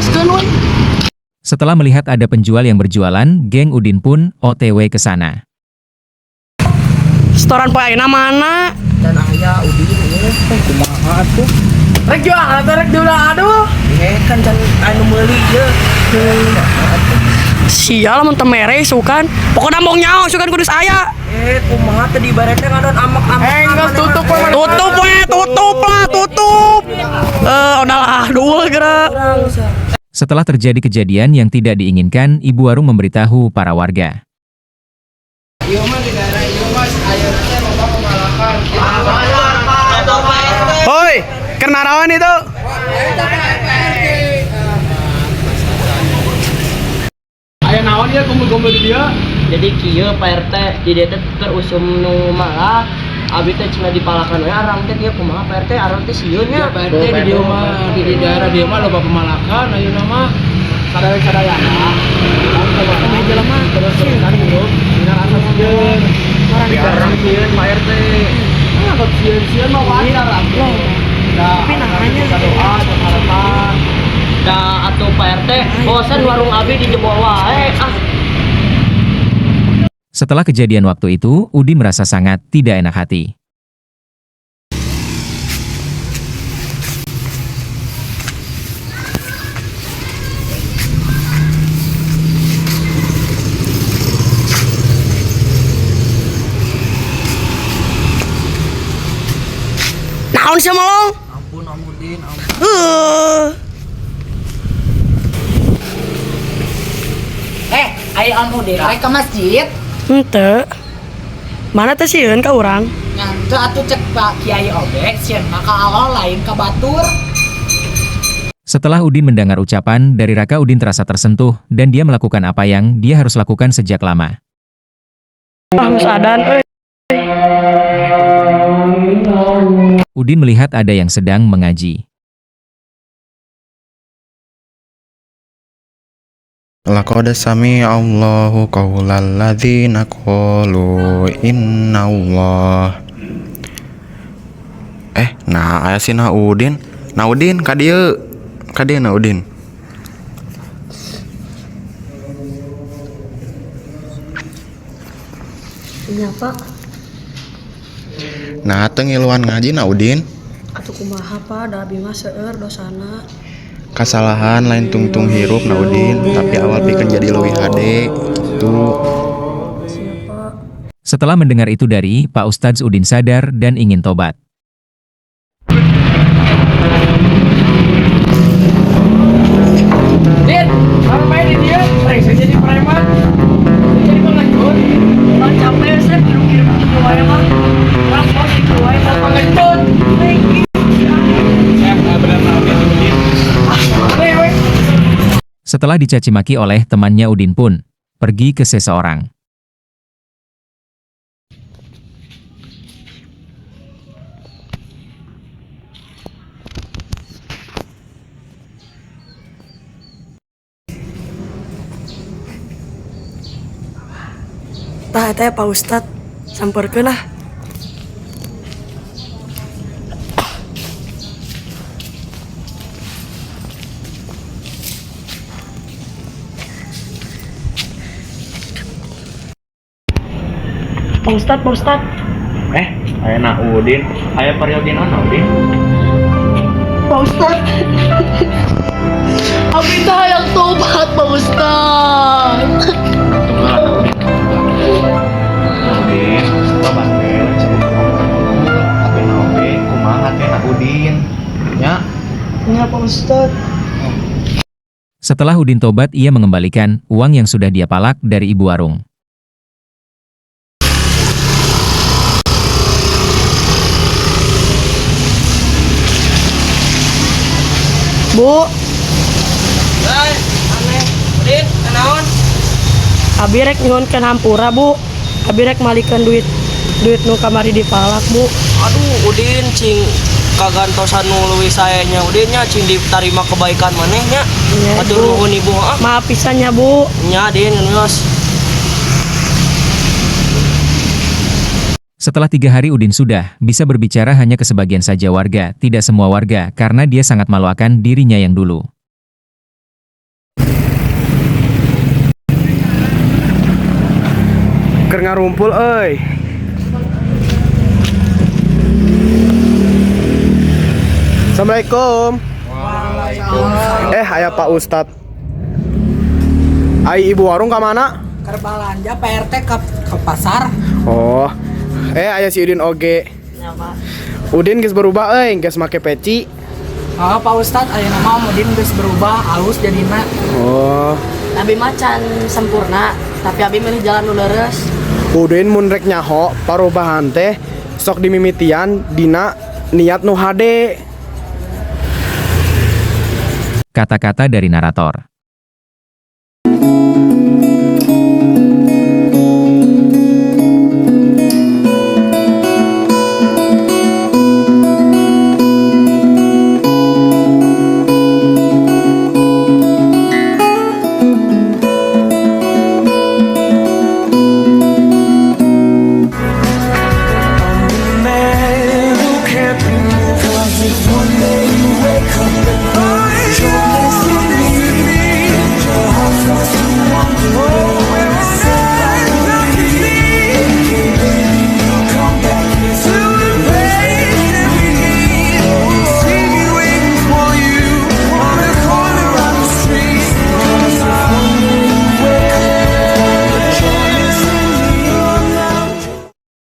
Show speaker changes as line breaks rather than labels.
Gaskeun we.
Setelah melihat ada penjual yang berjualan, geng Udin pun OTW ke sana.
Setoran poe ayeuna mana?
Dan aya Udin ieu teh kumaha atuh?
Rek jual atau rek diulah aduh.
Eh kan can anu meuli ieu.
Sial mun teu mere sukan. Pokona mong nyaho sukan kudu aya.
Eh kumaha teh dibaretnya ngadon amak-amak.
Eh, geus tutup we.
Tutup we, tutup lah, tutup. Eh, udah lah, dua gerak.
Setelah terjadi kejadian yang tidak diinginkan, ibu warung memberitahu para warga.
Hoi, kenarawan itu. Aya naon ya kumpul-kumpul di dia?
Jadi kieu Pak RT di dieu teh keur usum nu malah abi teh cenah dipalakan we arang teh kieu kumaha Pak RT arang teh sieun nya.
Pak RT di dieu mah di daerah dieu mah loba pemalakan ayeuna mah sadaya sadayana. Jelema terus terusan hirup dina rasa sieun.
Arang sieun Pak RT.
Ah, kok sieun-sieun mah wajar atuh. Tapi
namanya
doa dan harapan.
Da atuh Pak RT bosan warung abi dijebol wae ah.
Setelah kejadian waktu itu, Udin merasa sangat tidak enak hati.
Naon sih melong?
Ampun Om Udin, ampun.
Eh.
Eh, ayo Om Udin, ayo ke masjid.
Henteu. Mana teh sieun ka urang?
Ngantu atuh cek Pak Kiai oge, sieun mah ka Allah lain ka batur.
Setelah Udin mendengar ucapan dari Raka, Udin terasa tersentuh dan dia melakukan apa yang dia harus lakukan sejak lama.
Ah, geus adan euy.
Udin melihat ada yang sedang mengaji.
Laqad sami'allahu qaulal ladzina qalu innallah. Eh, nah aya si Naudin. Naudin ka dieu. Ka dieu Naudin.
Iya, Pak.
Nah, teu ngiluan ngaji Naudin.
Atuh kumaha, Pak? Da abi mah seueur dosana.
Kasalahan lain tungtung hirup Naudin, tapi awal pikeun jadi leuwih hade. Tuh.
Siapa?
Setelah mendengar itu dari Pak Ustadz, Udin sadar dan ingin tobat.
Din, orang main di dia, rek saya jadi preman. Jadi pengecut.
Bang capek saya kirim-kirim gitu wae mah. Urang mau kitu wae mah.
Pengecut. Eh, bener Naudin, Udin. Aneh we.
Setelah dicaci maki oleh temannya, Udin pun pergi ke seseorang.
Tah eta ya, Pak Ustad. Samperkeun ah. Pak Ustad, Pak Ustad.
Eh, aya Naudin, aya periode naon Naudin?
Pak Ustad. Abi teh hayang tobat, Pak Ustad.
Tunggu lah Naudin. Naudin, tobat teh lain sakumaha. Tapi Naudin, kumaha teh Naudin? Nya,
Ya, Pak Ustad.
Setelah Udin tobat, ia mengembalikan uang yang sudah dia palak dari ibu warung.
Bu,
Hei, aneh. Udin, kenaon?
abi rek nyuhunkeun hampura, Bu. Abi rek malikeun duit duit nu kamari dipalak, Bu.
Aduh, Udin cing kagantosan nu leuwih sae nya Udin nya cing ditarima kebaikan maneh nya.
Nya,
Hatur
Bu.
nuhun ibu ah.
Maaf pisan nya, Bu.
Nya Din geus.
Setelah 3 hari Udin sudah bisa berbicara hanya ke sebagian saja warga, tidak semua warga, karena dia sangat malu akan dirinya yang dulu.
Keur ngarumpul euy. Assalamualaikum. Eh, aya Pak Ustad. Ai ibu warung ka mana?
Keur balanja, Pak RT, ke pasar.
Oh. Eh, aya si Udin oge. Udin geus berubah euy, geus make peci.
Oh, Pak Ustad, ayeuna mah Om Udin geus berubah, alus jadina.
Oh.
Abi mah can sempurna, tapi abi milih jalan nu leres.
Udin mun rek nyaho parubahan teh sok dimimitian dina niat nu hade.
Kata-kata dari narator.